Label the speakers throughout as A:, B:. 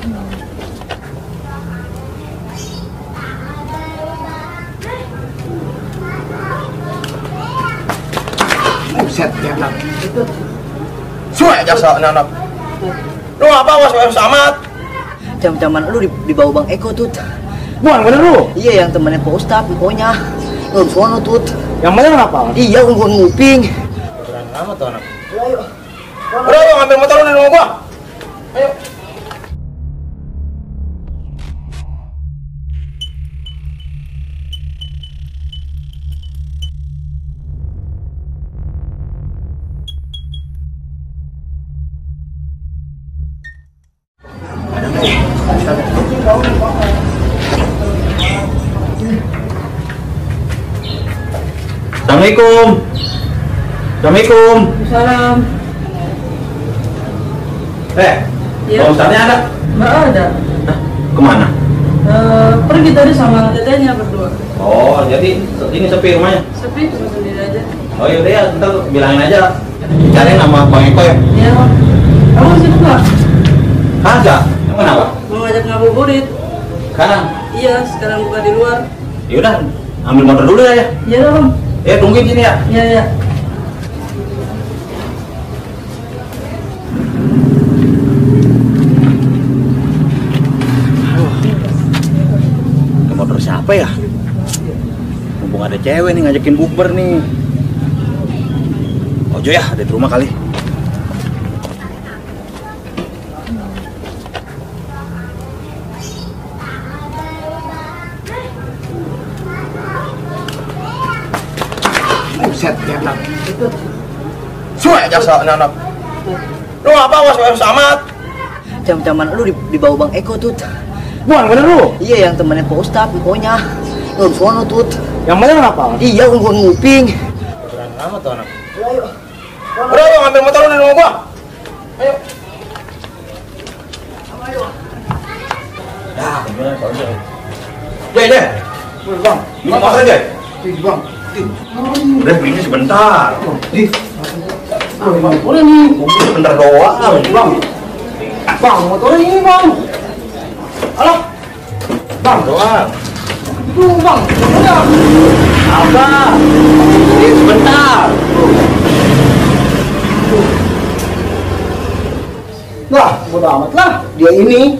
A: Buset, ya anak. Suai jasa anak. Lu ngapa was amat?
B: Jam-jaman lu dibawa Bang Eko tuh.
A: Bukan bener lu?
B: Iya, yang temennya Pak Ustadz pokoknya. Lu sono tuh.
A: Yang mana kenapa?
B: Iya, gua nguping.
A: Keren amat tuh anak. Ayo. Udah, lu ngambil motor lu di rumah gua. Ayo.
C: Assalamualaikum. Assalamualaikum.
D: Salam. Iya.
C: Pak Ustadznya ada?
D: Nggak ada.
C: Hah? Kemana?
D: Pergi tadi sama tetehnya berdua.
C: Oh, jadi ini sepi rumahnya?
D: Sepi, cuma sendiri aja.
C: Oh yaudah ya, ntar bilangin aja. Cariin sama Bang Eko ya.
D: Iya, Bang. Kamu sibuk nggak?
C: Kagak. Emang kenapa?
D: Mau ngajak ngabuburit.
C: Sekarang?
D: Iya, sekarang buka di luar.
C: Yaudah, ambil motor dulu ya.
D: Iya, Bang.
C: Tungguin sini ya.
D: Iya, iya.
C: Ke motor siapa ya? Mumpung ada cewek nih ngajakin bukber nih. Ojo ya, ada di rumah kali.
A: Buset, ya anak. Suai jasa anak. Lu ngapa was amat?
B: Jam-jaman lu dibawa Bang Eko tuh.
A: Bukan bener lu?
B: Iya, yang temennya Pak Ustadz pokoknya. Lu sono tuh.
A: Yang mana kenapa?
B: Iya, gua nguping.
A: Keren amat tuh anak.
B: Ayo.
A: Udah, lu ngambil motor lu di rumah gua. Ayo.
C: Ya, gimana soalnya?
A: Deh. Bang.
C: Minum motor aja.
A: Bang.
C: Udah belinya sebentar. Ih,
A: Boleh nih.
C: sebentar doang.
A: Bang. Bang, motornya ini, Bang. Halo. Bang,
C: Doang.
A: tuh, Bang. Udah.
C: Apa? Ini sebentar.
A: Lah, bodo amat lah. Dia ini.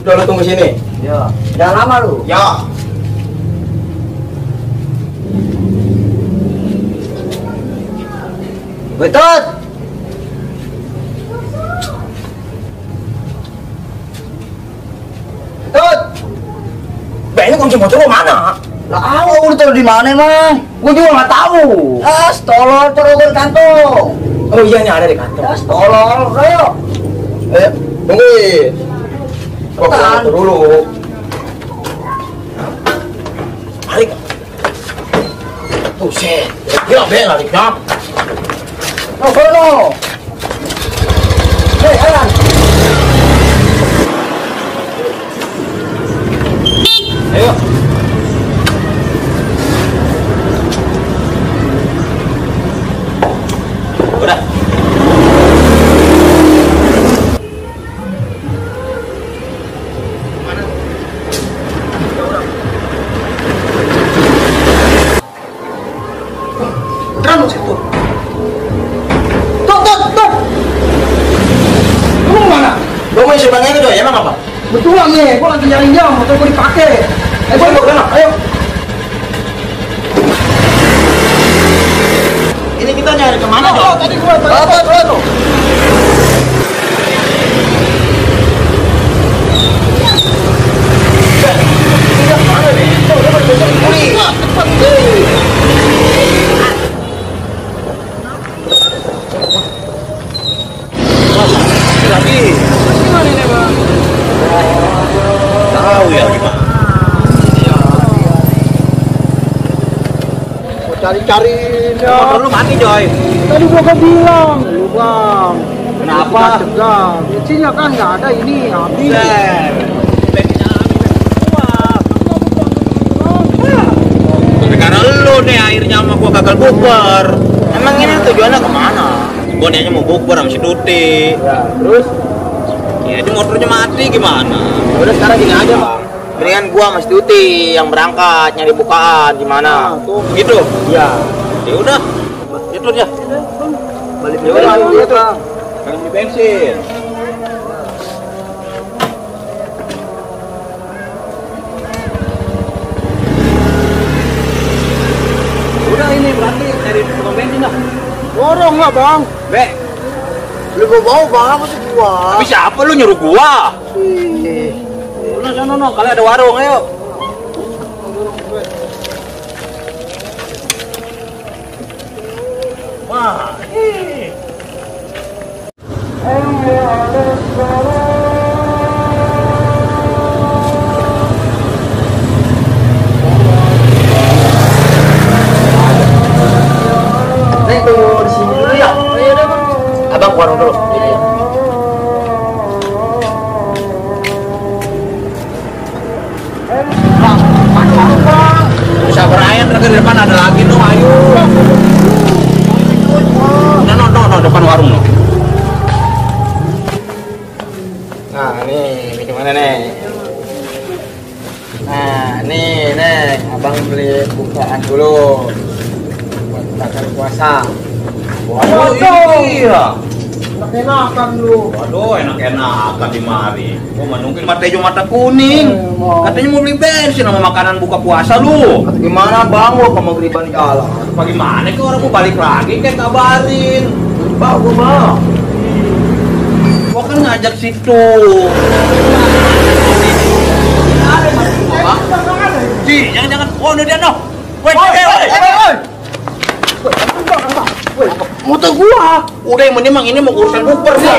A: Udah, lu tunggu sini.
B: Ya, jangan lama lu.
A: Ya.
B: Betul.
A: Tut. Ini kunci motor lu mana?
B: Lah, awal lu taruh di mana emang?
A: Gua juga nggak tahu.
B: Tolol taruh gua di kantong.
A: Oh iya, ini ada di kantor.
B: Tolol, ayo.
A: Ayo, tungguin. Gua
B: Cepetan.
A: buka motor dulu. Tarik. Buset. Gila, bel lariknya.
B: No, no. Hei, Alan.
C: Ayo. Udah.
A: Beneran lu situ. Tut. Lu mana? Lu mau isi bangnya itu, emang apa?
B: Betulan nih, gua lagi nyari jam, motor gua dipakai.
A: Ayo, sana, ayo. Ini kita nyari kemana, Jo?
B: Tadi gua tuh.
A: Mana nih? Tuh, udah besok pulih. Cepat deh.
C: Lagi.
D: Gimana ini, Bang?
C: Tahu ya gimana?
A: Mau cari-cariin ya.
C: Motor lu mati, Joy.
A: Tadi gua kan bilang, lu Bang.
C: Kenapa?
A: Cegah. Bensinnya kan nggak ada ini, habis.
C: Bensinnya habis semua. Tapi karena lu nih akhirnya sama gua gagal bukber. Emang ini tujuannya kemana? Gua niatnya mau bukber sama si Tuti.
A: Ya, terus?
C: Ya, ini motornya mati gimana?
A: Ya udah sekarang gini aja bang. Mendingan gua sama si Tuti yang berangkat nyari bukaan gimana?
C: Tuh, gitu.
A: Iya.
C: Ya udah, itu aja.
A: Balik
C: Ya udah,
A: dulu
C: itu.
A: bang.
C: Kalian di bensin. Udah ini berarti cari tukang bensin dah.
A: Borong lah bang.
C: Be,
A: Lu bawa bang sih gua.
C: tapi siapa lu nyuruh gua?
A: Ih.
C: Udah sana no, kalian ada warung ayo. Wah,
A: Neng tunggu di sini dulu ya. Iya deh bang. Abang ke warung dulu. Iya. Bang, mana warung bang?
C: bisa berayan di depan ada lagi no, ayo. No, depan warung no.
A: Nah, ini gimana nih? Nah, nih, Neng, abang beli bukaan dulu buat bakar puasa.
C: Waduh, iya.
A: Enak-enakan lu.
C: Waduh, enak-enakan di mari. Gua menungguin mata hijau mata kuning. Katanya mau beli bensin sama makanan buka puasa lu.
A: Atau gimana bang, lu ke maghriban jalan?
C: Bagaimana ke orang mau balik lagi kayak kabarin.
A: Bagus bang.
C: Gua kan ngajak situ. Ji, jangan-jangan. Oh, ini dia no. Woi.
A: Motor gua.
C: Udah yang penting emang ini mau urusan bukber sih.